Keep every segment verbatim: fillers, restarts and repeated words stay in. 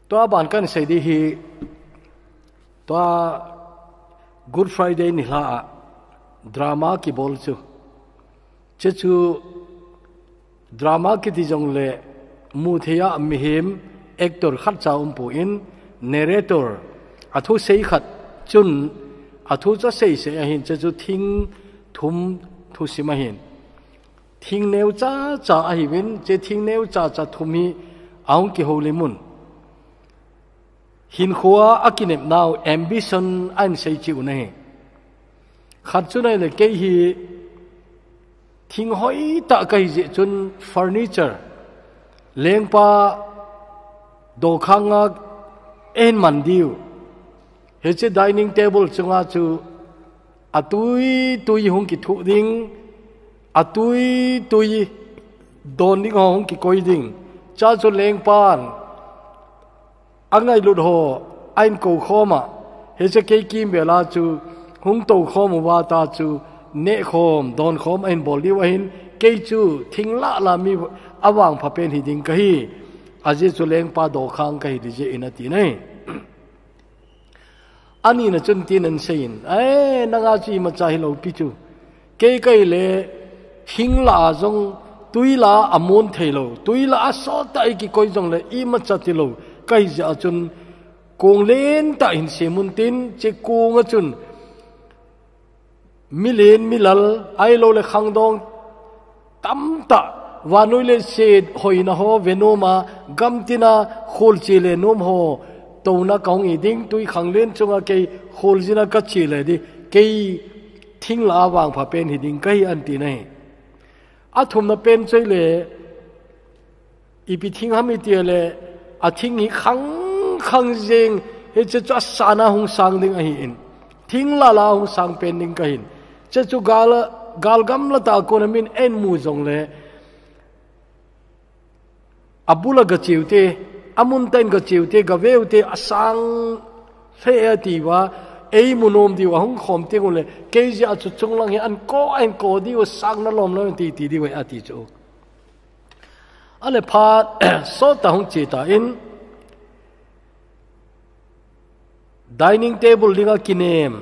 Tua ban kan sei di hi, tua Good Friday nilhah a drama kibol chu. Chechu drama kiti jongle mu thei a mihem actor khat cha um poi, narrator, a thu sei khat chun a thu cha sei sei ahin, chechu thing thum thusim ahin. Thing neu cha cha ahiuvin, che thing neu cha cha thum hi ahung kihoulim un. Hinkhoa a kinepnau ambition ahin sei cheh u ahi. Khat chu ahile kei hi thing hoitah kahi jeh chun furniture, lengpa dokhanga eihin man diu. Hiche dining table chunga chu atui tui hung kithuh ding, atui tui don ding ho hung kikoi ding. Chechu lengpan angailut ho ahin kou khom a, hiche kei kimvel a chu hung tou khom uva ta chu neh khom, don khom ahin bol diu ahin, kei chu thing lah lah mi avangpha pen hiding kahi, ajeh chu lengpa dokhang kahi ding jeh in ati ahi. Anina chun tin ahin seiyin, "Eh, nanga chu imacha hilou pi chu. Kei kahi le thing lah a jong tui lah a amon thei lou, tui lah a sot tah a ikikoi jongle imacha tilou kahi jeh a chun kong lentah hin sem un tin, che kong a chun milen milal ahilou le khangdong tamtah, vannoi leiset hoina ho ve nom a, gamtina kholche le nom ho touna kahung hi ding, tui khanglen chunga kei kholjin a kache le ding, kei thing lah a vangpha pen hiding kahi," ahin ti ahi. Athumna pen chu ahile, ipi thing ham iti le, athing hi khang khang jeng, hiche chu asan a hung sang ding ahin, thing lah lah a hung sang pen ding kahin. Chechu gal, gal gamla tah a kona min eihin mu jongle, abul a gache u te, amun tah in gache u te, gave u te, asang lheh e ati uva, eimu nom diu, ahung khom teng ule, kei jeh a chu chunglang hi ahin ko, ahin ko diu, sang nalom lom ti, ti diu ahi ati chu. Ahile phat sot tah hung che tan, dining table dinga kinem,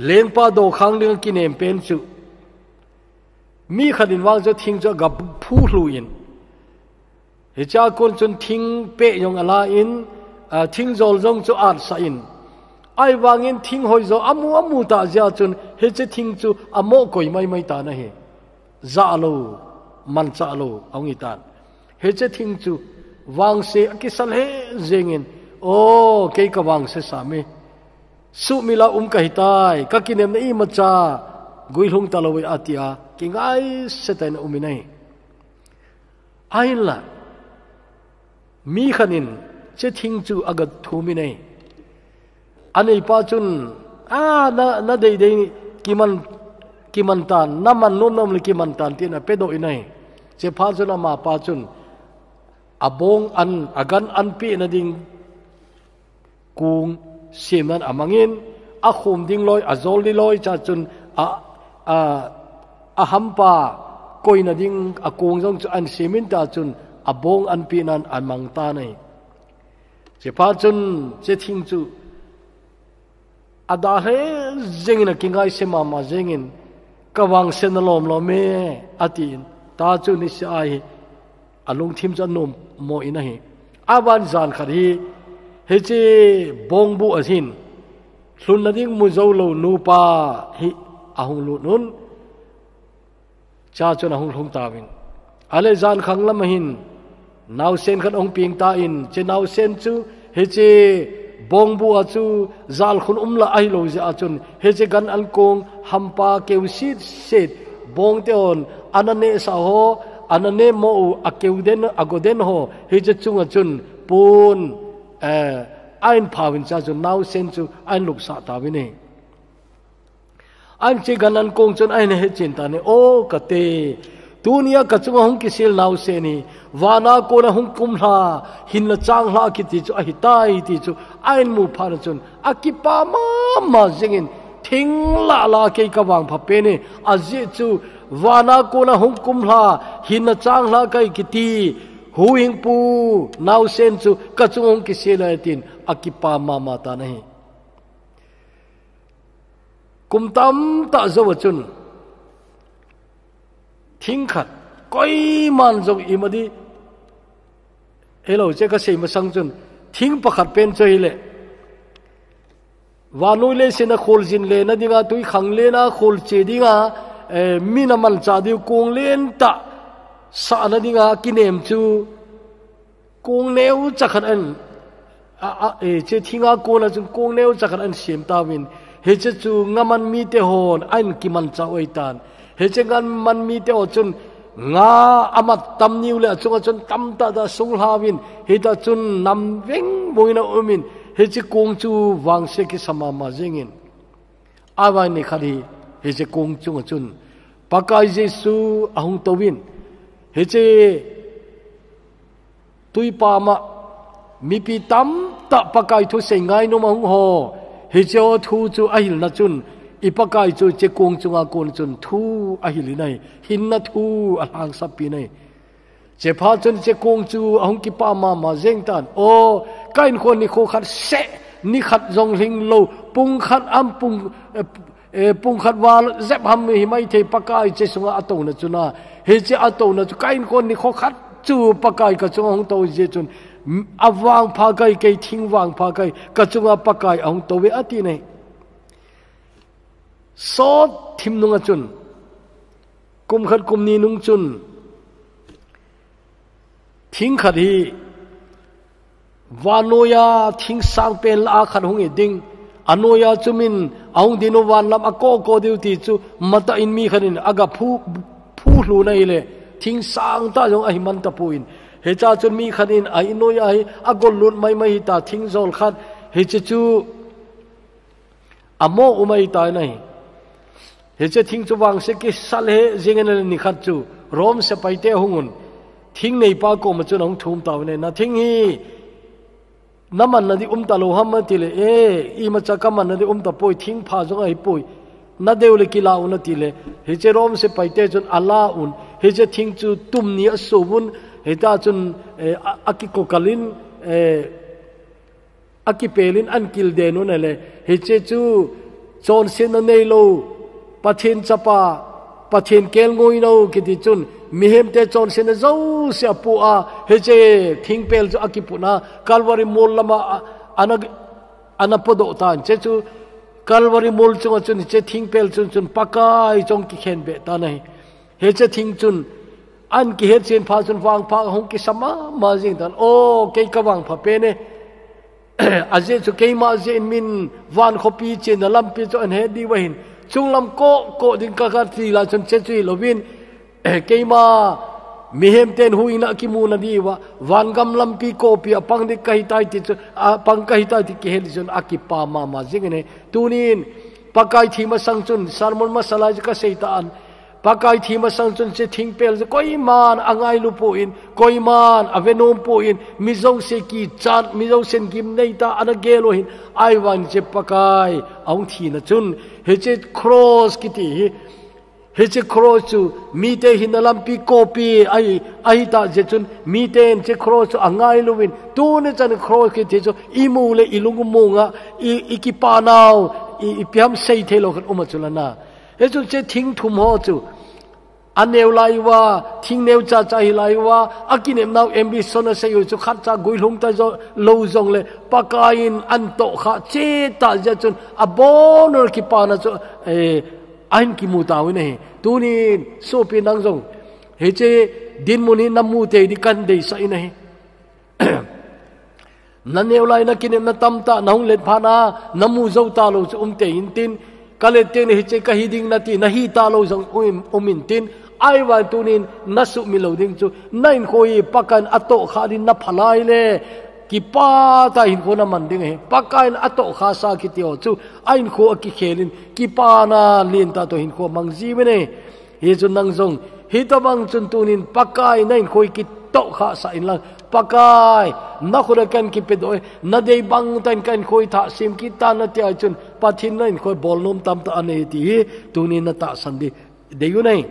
lengpa dokhang dinga kinem pen chu, mi khat in vang chu thing chu aga phu lhu in, hichea kon chun thing peh jong ala in, a, thing jol jong chu atsah in, ahivangin thing hoi jo amu, amu tah jeh a chun hiche thing chu amo koi mai mai tan ahi. Jah lou, manchah lou ahung hi tan. Hiche thing chu vangse akisa lheh jengin, "O, kei kavangse sam e. Sumil a um kahi tai, kakinemna imacha guilhung talou e," atia kingaise tah in aum in ahi. Ahinla, mi khat in hiche thing chu aga thum in ahi. Aneipa chun, "A, na, nadei dei kiman, kiman tan, naman nom nom le kiman tan," tin apedoh in ahi. Hiche phat chun amapa chun abong an, agan an pehna ding kong semnan amangin, akhom ding loi, ajol ding loi, chea chun a, a, ahampa koina ding akong jong chu ahin semin, chea chun abong an pehnan amang tan ahi. Hiche phat chun hiche thing chu ada lheh jengin akingaise mama jengin, "Kavangse nalom lom e," atin. Tua chu niseh a hi alungthim chu anom mo in ahi. Aban jan khat hi, hiche bongbuh a hin lhunna ding mu jou lou nupa hi ahung lut un. Chea chun ahung lhung tauvin. Ahile jan khang lam a hin naosen khat ahung peng tan, hiche naosen chu hiche bongbuh a chu jalkhun umlou ahilou jeh a chun, hiche gan an kong hampa keu sit sit, bong te hon ana nehsah ho, ana nehmo u, akeu den, ago den ho, hiche chunga chun pon, eh, ahin phauvin, chea chun naosen chu ahin lupsah tauvin ahi. Hiche gan an kong chun ahin hechen tan ahi, "O kate, tunia kachunga hung kisel naosen hi vana kona hung kumlha, hinna changlha kiti chu ahitai," ti chu ahin mu phat chun akipa mama jengin, "Thing lah lah a kei kavangpha pen e, ajeh chu vana kona hung kumlha, hinna changlha kahi kiti Huhhingpu naosen chu kachung hung kisel e tin akipah mama tan ahi. Kum tamtah jou a chun thing khat, koiman jong ima di, hello, che kasei masang chun, thing pakhat pen chu ahile, vannoi leiset a kholjin lena dinga, twikhanglen a kholche dinga, eh, min amanchah diu kong lentah sahna dinga kinem chu, kong neocha khat ahin, a, a, eh, che thinga kona chun kong neocha khat ahin sem tauvin. Hiche chu ngaman mite hon ahin kimanchah u ahitan. Hiche ngaman mite ho chun nga amat tam niu le achunga chun tamtah tah sunglhauvin. Hita chun nam vengvung in aumin. Hiche kong chu vangse kisa mama jengin. Ahivangin nikhat hi, hiche kong chunga chun Pakai Jesu ahung touvin. Hiche twi pama mipi tamtah Pakai thusei ngainom ahung ho, hiche ho thu chu ahilna chun, i Pakai chu hiche kong chunga kon chun thu ahil in ahi, hinna thu alhangsap in ahi. Hiche phat chun hiche kong chu ahung kipah mama jeng tan. O, ka hinkho nikho khat seh, nikhat jong lhinglou, pung khat ham pung, eh, eh, pung khat val jep ham hi maithei Pakai hiche sunga atouna chun a. Hiche atouna chu ka hinkho nikho khat chu Pakai kachunga hung tou jeh chun, m-, avangpha kahi, kei thing vangpha kahi, kachunga Pakai ahung tou ve ati ahi. Sot thim nunga chun, kum khat kum ni nung chun, thing khat hi, vannoiya thing sang pen lah a khat hung hi ding, anoiya chu min ahung ding u van lam a koh koh diu ti chu, matah in mi khat in aga phu, phu lhun ahile, thing sangtah jong ahi man tapon. Hichea chun mi khat in a in noiya hi, agol lut maimai hita thing jol khat, hiche chu, amo um ahitai ahi. Hiche thing chu vangse kisa lheh jeng in ahile nikhat chu Rom sepaite ahung un. Thing neipa koma chun ahung thum tauvin ahi. Na thing hi, namanna di um talou ham atile, e, imacha kamanna di um tapoi, thing pha jong ahipoi. Nadeu le kila un atile. Hiche Rom sepaite chun ala un. Hiche thing chu tum ni aso un. Hita chun, e, a, akikokal in, e, akipel in ahin kilden un ahile, hiche chu chonsetna neilou, Pathen chapa, Pathen kelngoi nou kiti chun, mihemte chonsetna jouse apoh a, hiche thingpel chu akiput a, Calvary mol lama a, ana, ana podoh tan. Hiche chu Calvary mol chunga chun, hiche thingpel chun, chun Pakai chun kikhenbeh tan ahi. Hiche thing chun, ahin kihetchen phat chun vangpha ahung kisa mama jeng tan. O, kei kavangpha pen e. Ajeh chu keima jeh in min van khopi chenna lampi chu ahin het diu ahin. Chunglam koh koh ding ka, kati lai chun hiche chu hilouvin. Keima mihem ten huhhingna kimuna diuva. Van gam lampi kopi a pang ding kahitai ti chu, a pang kahitai ti kihet chun akipah mama jeng in ahi. Tunin, Pakai thi masang chun, sermon masa lai chu kasei tan. Pakai thi masang chun hiche thingpel chu koiman angailu pon, koiman avenom pon, mi jouse kichat, mi jousen gimnei tah a ana gel u ahin, ahivangin hiche Pakai ahung thina chun, hiche cross kiti hi, hiche cross chu mite hinna lampi kopi ahi, ahitah jeh chun, miten hiche cross chu angailu in, tuni chan cross kiti chu imu le ilung umonga, i, ikipa nau, i, ipi ham seithei lou khat um a chu lana. Hichun hiche thing thum ho chu, aneo lai uva, thing neo chacha hilai uva, akinepnau ambition asei u chu khatcha guilhung talou jongle, Pakai in ahin tohkhah chetah jeh chun, abonun kipana chu, eh, ahin kimu tauvin ahi. Tunin, sopi nang jong, hiche dinmun hi namu tei ding kahin deisah in ahi. Naneo lai nakinepna tamtah nahung let phat a, namu jou talou chu um tei intin, kalet teng le hiche kahi ding nati, nahi talou jong um, um intin, ahivangin tunin nasuhmil lou ding chu, nahinkho hi Pakaiyin atohkhah ding napha lai le, kipah tah hinkho naman ding ahi. Pakaiyin atohkhahsa kiti ho chu, ahinkho akikhel in, kipana lentah toh hinkho amang jiuvin ahi. Hichun nang jong, hitobang chun tunin Pakai nahinkho hi kitohkhahsah inlang, Pakai, nakhut a kahin kipedoh e, nadei bang tah in kahinkho hi thah sem kit tan nati a chun, Pathen in nahinkho hi bolnom tamtah anei ti hi, tunin natahsan ding, deiuvin ahi.